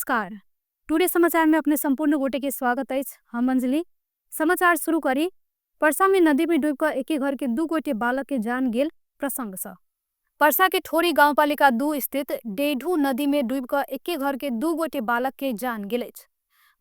नमस्कार। टुडे समाचार में अपने संपूर्ण गोटे के स्वागत अछि। हम अंजलि। समाचार शुरू करी परसा में नदी में डूब कऽ एके घर के दू गोटे बालक के जान गेल प्रसंग से। परसा के ठोरी गांवपालिका 2 स्थित डेढू नदी में डूब कऽ एके घर के दू गोटे बालक के जान गेल अछि।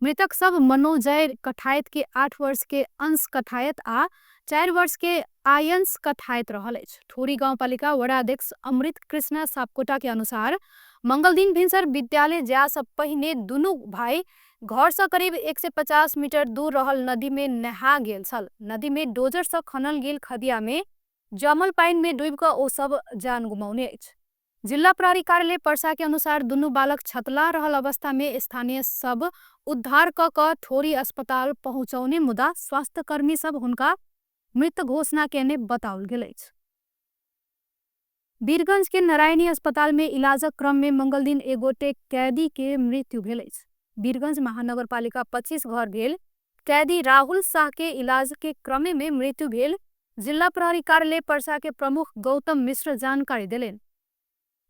मृतक सब मनोजय कठायत के 8 वर्ष के अंश कठायत आ 4 वर्ष के आयंश कठायत रहल अछि। ठोरी गांवपालिका वडा अध्यक्ष अमृत कृष्णा सापकोटा के अनुसार मंगल दिन भिनसर विद्यालय जा से पहिने दुनू भाई घर से करीब 150 मीटर दूर रहल नदी में नहा गेल छल। नदी में डोजर से खनल गेल खदिया में जमल पानि में डूब कऽ ओ सब जान गुमाउने अछि। जिला प्रहरी कार्यालय परसा के अनुसार दुनू बालक छतला रहल अवस्था में स्थानीय सब उद्धार क कऽ ठोरी अस्पताल पहुंचौने, मुदा स्वास्थ्यकर्मी सब हुनका मृत घोषणा केने बताओल गेल अछि। वीरगंज के नारायणी अस्पताल में इलाजक क्रम में मंगलदिन एक गोटे कैदी के मृत्यु भेल अछि। वीरगंज महानगरपालिका 25 घर भेल कैदी राहुल शाह के इलाज के क्रमे में मृत्यु भेल जिला प्रहरी कार्यालय परसा के प्रमुख गौतम मिश्र जानकारी देलनि।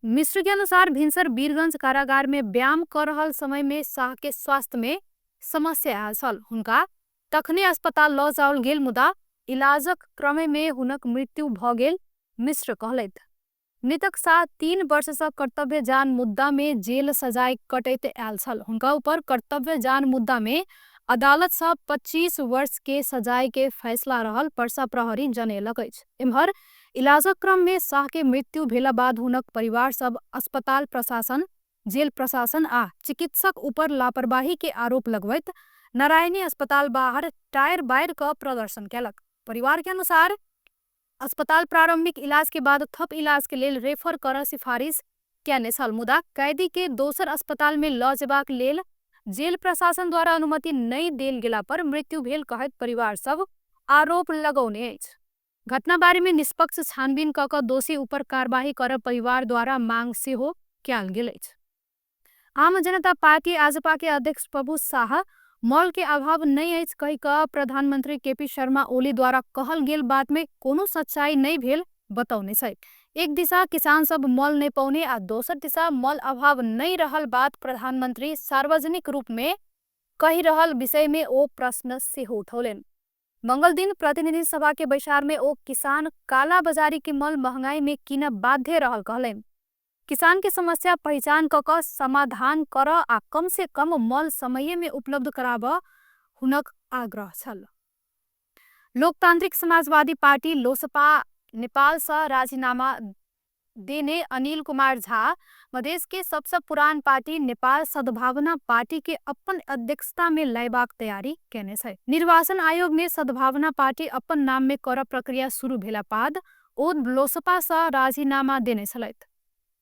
मिश्र के अनुसार भिनसर वीरगंज कारागार में व्यायाम कर रहल समय में शाह के स्वास्थ्य में समस्या आयल छल। हुनका तखने अस्पताल लऽ जाओल गेल, मुदा इलाजक क्रमे में हुनक मृत्यु भऽ गेल मिश्र कहलथि। मृतक शाह 3 वर्ष से कर्तव्य जान मुद्दा में जेल सजाय कटैत आयल छल। हुनका ऊपर कर्तव्य जान मुद्दा में अदालत से 25 वर्ष के सजाय के फैसला रहल परसा प्रहरी जनेलक अछि। एम्हर इलाजक क्रम में शाह के मृत्यु भेला बाद हुनक परिवार सब अस्पताल प्रशासन, जेल प्रशासन आ चिकित्सक ऊपर लापरवाही के आरोप लगबैत नारायणी अस्पताल बाहर टायर बारि कऽ प्रदर्शन केलक। परिवार के अनुसार अस्पताल प्रारंभिक इलाज के बाद थप इलाज के लेल रेफर कर सिफारिश केने छल, मुदा कैदी के दोसर अस्पताल में लऽ जेबाक लेल जेल प्रशासन द्वारा अनुमति नहीं देल गेला पर मृत्यु भेल कहैत परिवार सब आरोप लगौने अछि। घटना बारे में निष्पक्ष छानबीन क कऽ दोषी ऊपर कार्यवाही कर परिवार द्वारा मांग सेहो कयल गेल अछि। आम जनता पार्टी आजपा के अध्यक्ष प्रभु शाह मल के अभाव नहीं अछि कहि कऽ प्रधानमंत्री केपी शर्मा ओली द्वारा कहल गेल बात में कोनो सच्चाई नहीं भेल बतौने छथि। एक दिशा किसान सब मल नहीं पौने आ दोसर दिशा मल अभाव नहीं रहल बात प्रधानमंत्री सार्वजनिक रूप में कहि रहल विषय में ओ प्रश्न सेहो उठौलनि। मंगल दिन प्रतिनिधि सभा के बैसार में ओ किसान काला बाजारी के मल महंगाई में किन बाध्य रहल कहलनि। किसान के समस्या पहचान क कऽ समाधान कर आ कम से कम मल समय में उपलब्ध कराब हुनक आग्रह छल। लोकतांत्रिक समाजवादी पार्टी लोसपा नेपाल से राजीनामा देने अनिल कुमार झा मधेश के सबसे पुरान पार्टी नेपाल सद्भावना पार्टी के अपन अध्यक्षता में लायबाक तैयारी केने छै। निर्वाचन आयोग में सद्भावना पार्टी अपन नाम में कर प्रक्रिया शुरू भेला बाद ओ लोसपा से राजीनामा देने छलथि।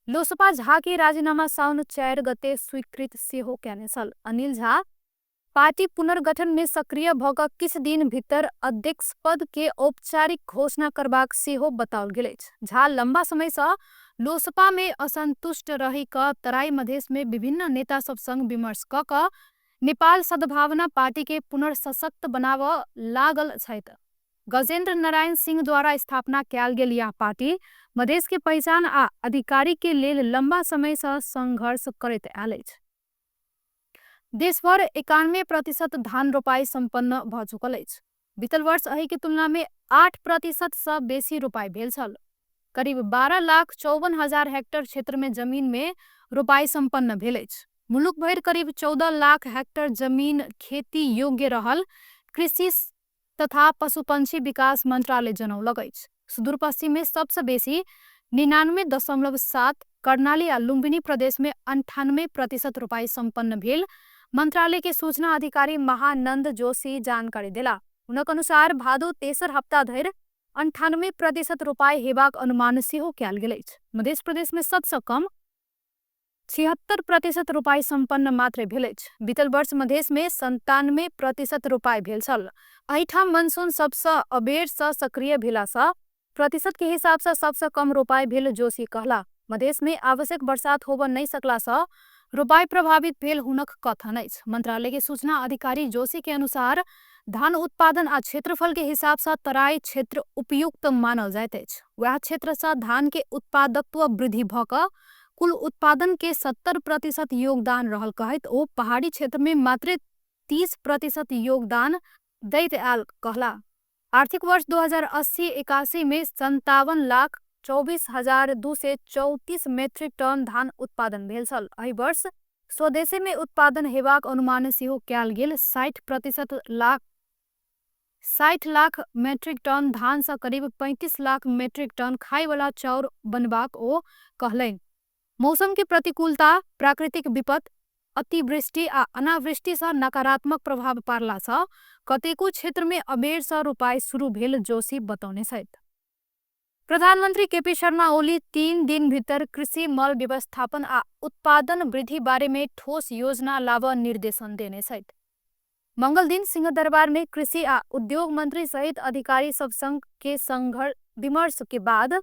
लोसपा झा के राजीनामा साउन 4 गते स्वीकृत सेहो केने छल। अनिल झा पार्टी पुनर्गठन में सक्रिय भ कऽ किछु दिन भीतर अध्यक्ष पद के औपचारिक घोषणा करबाक सेहो बताओल गेल अछि। झा लंबा समय से लोसपा में असंतुष्ट रहि कऽ तराई मधेश में विभिन्न नेता सब संग विमर्श क कऽ नेपाल सद्भावना पार्टी के पुनर्सशक्त बनाबऽ लागल छथि। गजेंद्र नारायण सिंह द्वारा स्थापना कयल गेल यह पार्टी मधेश के पहचान आ अधिकारी के लेल लंबा समय से संघर्ष करैत आयल अछि। देशभर 91% धान रोपाई सम्पन्न भ चुकल अछि। बीतल वर्ष एहि के तुलना में 8% से बेसी रोपाई भेल छल। करीब 12,54,000 हेक्टर क्षेत्र में जमीन में रोपाई सम्पन्न भेल अछि। मुलुक भरि करीब 14 लाख हेक्टर जमीन खेती योग्य रहल कृषि तथा पशुपंछी विकास मंत्रालय जनौलक अछि। सुदूरपश्चिम में सबसे बेसी 99.7, कर्णाली आ लुम्बिनी प्रदेश में 98% रोपाई सम्पन्न भेल मंत्रालय के सूचना अधिकारी महानंद जोशी जानकारी देला। हुनक अनुसार भादो तेसर हप्ता धरि 98% रोपाई हेबाक अनुमान सेहो कयल गेल अछि। मध्य प्रदेश में सबसे कम 76% रोपाई सम्पन्न मात्र भेल अछि। बीतल वर्ष मधेश में 97% रोपाई भेल छल। एहिठाम मनसून सबसँ अबेर से सक्रिय भेलासँ प्रतिशत के हिसाब से सबसे कम रोपाई भेल जोशी कहला। मधेश में आवश्यक बरसात होबऽ नहीं सकलासँ रोपाई प्रभावित भेल हुनक कथन अछि। मंत्रालय के सूचना अधिकारी जोशी के अनुसार धान उत्पादन आ क्षेत्रफल के हिसाब से तराई क्षेत्र उपयुक्त मानल जाइत अछि। वएह क्षेत्र से धान के उत्पादकत्व वृद्धि भऽ कऽ कुल उत्पादनके 70% योगदान रहल कहैत ओ पहाडी क्षेत्रमे मात्रै 30% योगदान दैत आयल कहला। आर्थिक वर्ष 2080-81 में 57,24,234 मेट्रिक टन धान उत्पादन भेल छल। एहि वर्ष स्वदेशीमे उत्पादन हेबाक अनुमान सेहो कयल गेल 60% लाख 60 लाख मेट्रिक टन धानसँ करीब 35 लाख मेट्रिक टन खायवला चाउर बनबाक ओ कहलनि। मौसमके प्रतिकूलता, प्राकृतिक विपत, अतिवृष्टि आ अनावृष्टिसँ नकारात्मक प्रभाव पारलासँ कतेको क्षेत्रमे अबेरसँ रोपाइ सुरु भेल जोशी बतौने छथि। प्रधानमन्त्री केपी शर्मा ओली 3 दिन भितर कृषि मल व्यवस्थापन आ उत्पादन वृद्धि बारेमे ठोस योजना लाबऽ निर्देशन देने छथि। मंगलदिन सिंहदरबारमे कृषि आ उद्योग मन्त्री सहित अधिकारी सब संग के संघर्ष विमर्श के बाद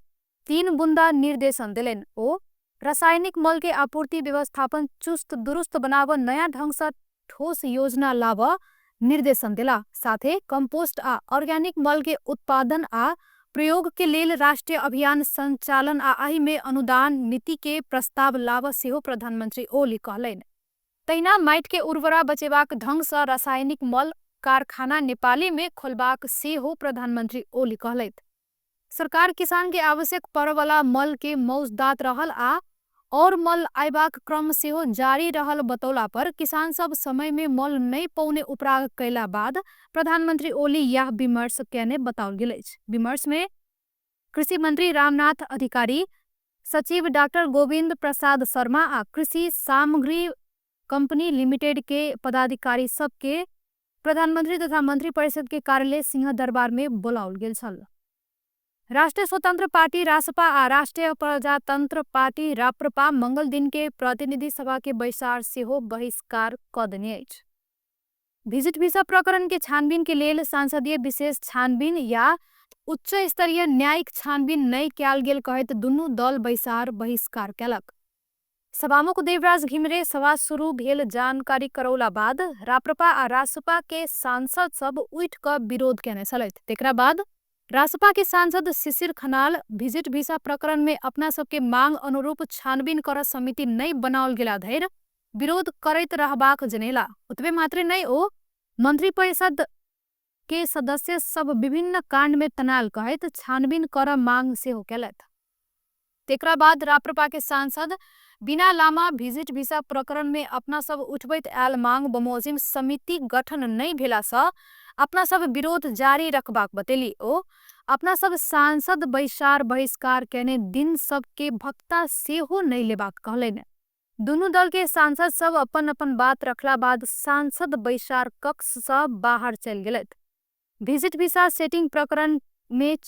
3 बुंदा निर्देशन देलनि। ओ रासायनिक मल के आपूर्ति व्यवस्थापन चुस्त दुरुस्त बनाबऽ नयाँ ढंगसँ ठोस योजना लाबऽ निर्देशन देला। साथे कंपोस्ट आ ऑर्गेनिक मल के उत्पादन आ प्रयोग के लेल राष्ट्रीय अभियान संचालन आ एहिमे अनुदान नीति के प्रस्ताव लाबऽ सेहो प्रधानमन्त्री ओली कहलनि। तहिना माटि के उर्वरा बचेबाक ढंगसँ रासायनिक मल कारखाना नेपालीमे खोलबाक सेहो प्रधानमन्त्री ओली कहलथि। सरकार किसान के आवश्यक पड़वला मल के मौजदात रहल आ और मल आयबाक क्रम सेहो जारी रहल बतौला पर किसान सब समय में मल नहि पौने उपराग कयला बाद प्रधानमन्त्री ओली यह विमर्श कयने बताओल गेल अछि। विमर्श में कृषि मंत्री रामनाथ अधिकारी, सचिव डाक्टर गोविंद प्रसाद शर्मा आ कृषि सामग्री कंपनी लिमिटेड के पदाधिकारी सबके प्रधानमंत्री तथा मंत्री परिषद के कार्यालय सिंहदरबार में बोलाओल गेल छल। राष्ट्रिय स्वतंत्र पार्टी रासपा आ राष्ट्रिय प्रजातंत्र पार्टी राप्रपा मंगल दिन के प्रतिनिधि सभा के बैसार सेहो बहिष्कार कऽ देने अछि। भिजिट भिसा प्रकरण के छानबीन के लेल सांसदीय विशेष छानबीन या उच्च स्तरीय न्यायिक छानबीन नहि कयल गेल कहैत दुनू दल बैसार बहिष्कार कयलक। सभामुख देवराज घिमिरे सभा शुरू भेल जानकारी करौला बाद राप्रपा आ रासपा के सांसद सब उठि कऽ विरोध केने छलथि। तेकरा बाद रासपा के सांसद शिशिर खनाल भिजिट भिसा प्रकरण में अपना सबके मांग अनुरूप छानबीन कर समिति नहि बनाओल गेला धरि विरोध करैत रहबाक जनेला। ओतबे मात्रे नहि, ओ मंत्री परिषद के सदस्य सब विभिन्न कांड में तनाल कहैत छानबीन कर मांग सेहो केलथि। तेकरा बाद राप्रपा के सांसद बिना लामा भिजिट भिसा प्रकरण में अपना सब उठबैत आयल मांग बमोजिम समिति गठन नहि भेलासँ अपना सब विरोध जारी रखबाक बतेली। ओ अपना सब सांसद बैसार बहिष्कार केने दिन सबके भत्ता सेहो नहि लेबाक कहलनि। दुनू दल के सांसद सब अपन अपन बात रखला बाद सांसद बैसार कक्षसँ बाहर चलि गेलथि। भिजिट भिसा सेटिंग प्रकरण में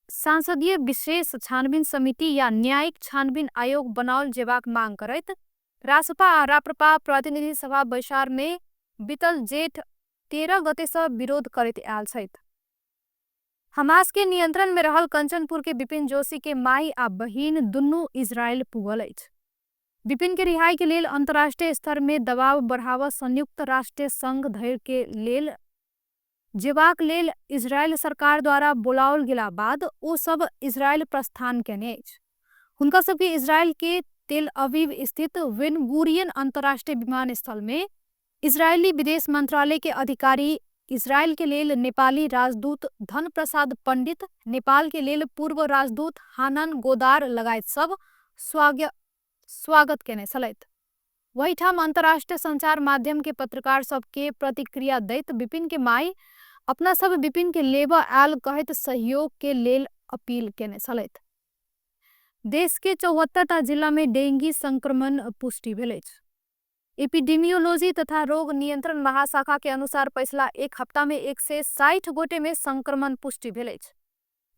सांसदीय विशेष छानबीन समिति या न्यायिक छानबीन आयोग बनाओल जेबाक मांग करैत रासपा आ राप्रपा प्रतिनिधि सभा बैसार में बीतल जेठ 13 गतेसँ विरोध करैत आयल छथि। हमास के नियंत्रण में रहल कंचनपुर के विपिन जोशी के माई आ बहिन दुनू इजरायल पुगल अछि। विपिन के रिहाई के लेल अंतर्राष्ट्रीय स्तर में दबाव बढ़ावा संयुक्त राष्ट्र संघ धरि के लेल जेबाक लेल इजरायल सरकार द्वारा बोलाओल गेला बाद ओ सब इजरायल प्रस्थान केने अछि। हुनका सबके इजरायल के तेल अवीव स्थित वेनगुरियन अंतर्राष्ट्रीय विमानस्थल में इजरायली विदेश मंत्रालय के अधिकारी, इजरायल के लेल नेपाली राजदूत धन प्रसाद पंडित, नेपाल के लेल पूर्व राजदूत हानन गोदार लगायत सब स्वागत केने छलथि। वहीठाम अंतर्राष्ट्रीय संचार माध्यम के पत्रकार सबके प्रतिक्रिया दैत विपिन के माई अपना सब विपिन के लेबऽ आयल कहैत सहयोग के लेल अपील केने छलथि। देश के 74टा जिला में डेंगी संक्रमण पुष्टि भेल अछि। एपिडेमियोलॉजी तथा रोग नियंत्रण महाशाखा के अनुसार पछिला एक हप्ता में 160 गोटे में संक्रमण पुष्टि भेल अछि।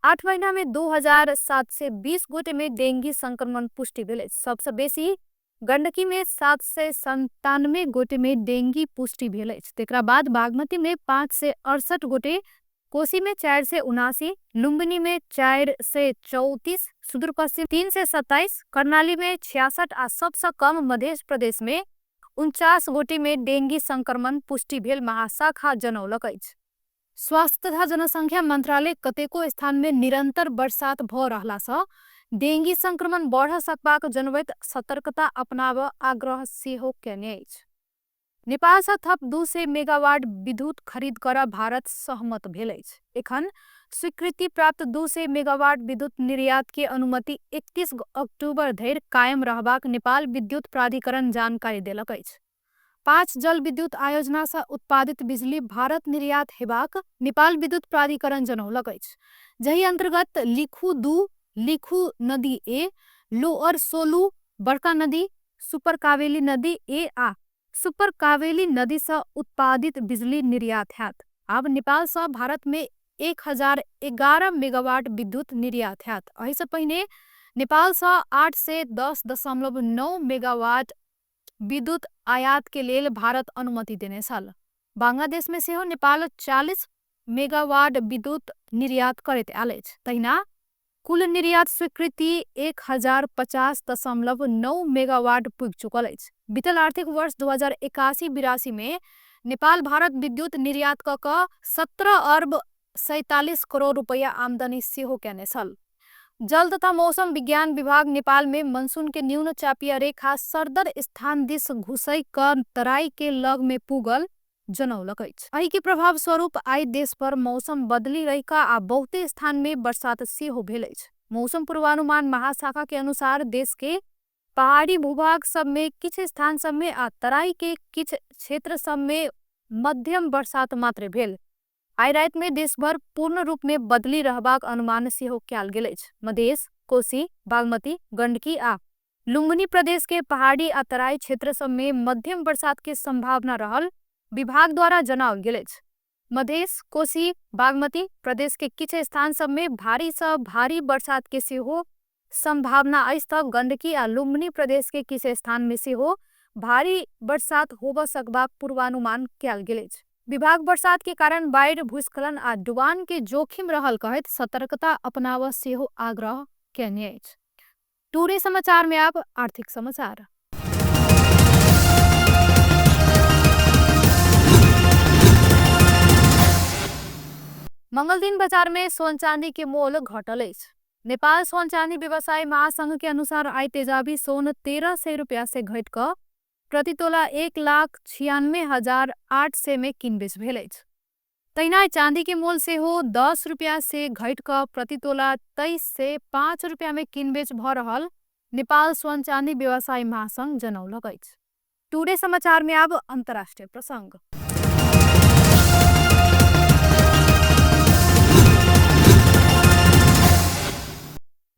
8 महीना में 2720 गोटे में डेंगी संक्रमण पुष्टि भेल अछि। सबसँ बेसी गंडकी में 797 गोटे में डेंगी पुष्टि भेल अछि। तेकरा बाद बागमती में 568 गोटे, कोसी में 479, लुम्बिनी में 434, सुदूरपश्चिम 327, कर्णाली में 66 आ सबसँ कम मध्य प्रदेश में 49 गोटे में डेंगी संक्रमण पुष्टि भेल महाशाखा जनौलक अछि। स्वास्थ्य तथा जनसंख्या मंत्रालय कतेको स्थान में निरंतर बरसात भऽ रहलासँ डेंगी संक्रमण बढ़ सकबाक जनबैत सतर्कता अपनाबऽ आग्रह सेहो केने अछि। नेपालसँ थप 200 मेगावाट विद्युत खरीद कर भारत सहमत भेल अछि। एखन स्वीकृति प्राप्त 200 मेगावाट विद्युत निर्यात के अनुमति 31 अक्टूबर धरि कायम रहबाक नेपाल विद्युत प्राधिकरण जानकारी देलक अछि। 5 जल विद्युत आयोजनासँ उत्पादित बिजली भारत निर्यात हेबाक नेपाल विद्युत प्राधिकरण जनौलक अछि। जहि अंतर्गत लिखु 2, लिखु नदी ए, लोअर सोलू बड़का नदी, सुपर कावेली नदी ए आ सुपर कावेली नदीसँ उत्पादित बिजली निर्यात हैत। आब नेपालसँ भारतमे 1011 मेगावाट विद्युत निर्यात हैत। एहिसँ पहिने नेपालसँ 810.9 मेगावाट विद्युत आयात के लेल भारत अनुमति देने छल। बांग्लादेश में सेहो नेपाल 40 मेगावाट विद्युत निर्यात करैत आयल अछि। तहिना कुल निर्यात स्वीकृति 1050.9 मेगावाट पुगि चुकल अछि। बीतल आर्थिक वर्ष 2081-82 में नेपाल भारत विद्युत निर्यात कऽ कऽ 17 अरब 47 करोड़ रुपैया आमदनी सेहो केने छल। जल तथा मौसम विज्ञान विभाग नेपाल में मनसून के न्यून चापीय रेखा सरदर स्थान दिस घुसै कऽ तराई के लग में पुगल जनौलक अछि। एहि के प्रभाव स्वरूप आइ देश पर मौसम बदली रहि कऽ आ बहुते स्थान में बरसात सेहो भेल अछि। मौसम पूर्वानुमान महाशाखा के अनुसार देश के पहाड़ी भूभाग सब में किछ स्थान सब में आ तराई के किछ क्षेत्र सब में मध्यम बरसात मात्र भेल। आइ राति में देशभर पूर्ण रूप में बदली रहबाक अनुमान सेहो कयल गेल अछि। मधेश, कोसी, बागमती, गंडकी आ लुम्बिनी प्रदेश के पहाड़ी आ तराई क्षेत्र सब में मध्यम बरसात के संभावना रहल विभाग द्वारा जनाओल गेल अछि। मधेश, कोसी, बागमती प्रदेश के किछ स्थान सब में भारी से भारी बरसात के सेहो संभावना अछि त गंडकी आ लुम्बिनी प्रदेश के किछ स्थान में सेहो भारी बरसात होबय सकबाक पूर्वानुमान कयल गेल अछि। विभाग बरसात के कारण बाढ़ि, भूस्खलन आ डुबान के जोखिम रहल कहैत सतर्कता अपनाबय सेहो आग्रह केने अछि। टुडे समाचार में अब आर्थिक समाचार। मंगल दिन बाजार में सोन चांदी के मोल घटल अछि। नेपाल सोन चांदी व्यवसायी महासंघ के अनुसार आइ तेजाबी सोन 1300 रुपया से घटि कऽ प्रति तोला 1,96,800 में किनबेच भेल अछि। तहिना चांदी के मोल सेहो 10 रुपया से घटि कऽ प्रति तोला 2305 रुपया में किनबेच भऽ रहल नेपाल सोन चांदी व्यवसायी महासंघ जनौलक अछि। टुडे समाचार में अब अंतर्राष्ट्रीय प्रसंग।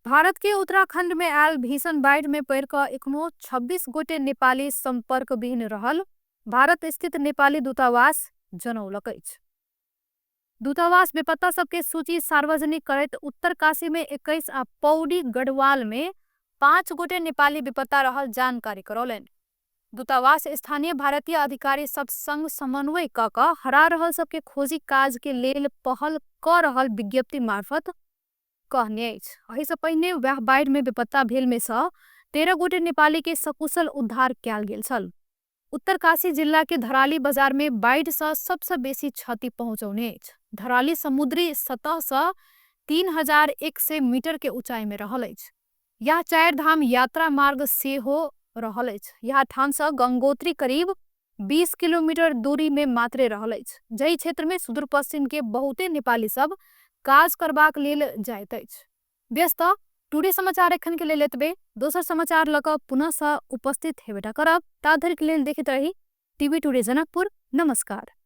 भारत के उत्तराखंड में आयल भीषण बाढ़ि में पड़ि कऽ एखनो 26 गोटे नेपाली संपर्क विहीन रहल भारत स्थित नेपाली दूतावास जनौलक अछि। दूतावास बेपत्ता सबके सूची सार्वजनिक करैत उत्तरकाशी में 21 आ पौड़ी गढ़वाल में 5 गोटे नेपाली बेपत्ता रहल जानकारी करौलनि। दूतावास स्थानीय भारतीय अधिकारी सब संग समन्वय कऽ कऽ हरा रहल सबके खोजी काज के लेल पहल कऽ रहल विज्ञप्ति मार्फत कहने अछि। एहिसँ पहिने वएह बाढ़ि में बेपत्ता भेल में सँ 13 गोटे नेपाली के सकुशल उद्धार कयल गेल छल। उत्तरकाशी जिला के धराली बाजार में बाढ़ि सँ सबसँ बेसी क्षति पहुँचौने अछि। धराली समुद्री सतह सँ 3100 मीटर के ऊंचाई में रहल अछि। यह चार धाम यात्रा मार्ग सेहो रहल अछि। यह ठाम सँ गंगोत्री करीब 20 किलोमीटर दूरी में मात्रे रहल अछि। जाहि क्षेत्र में सुदूर पश्चिम के बहुते नेपाली सब काज करबाक लेल जाइत अछि। व्यस्त टुडे समाचार एखन के लेल एतबे। दोसर समाचार लऽ कऽ पुनः सँ उपस्थित हेबेटा करब। ता धरि के लेल देखैत रही टीवी टुडे जनकपुर। नमस्कार।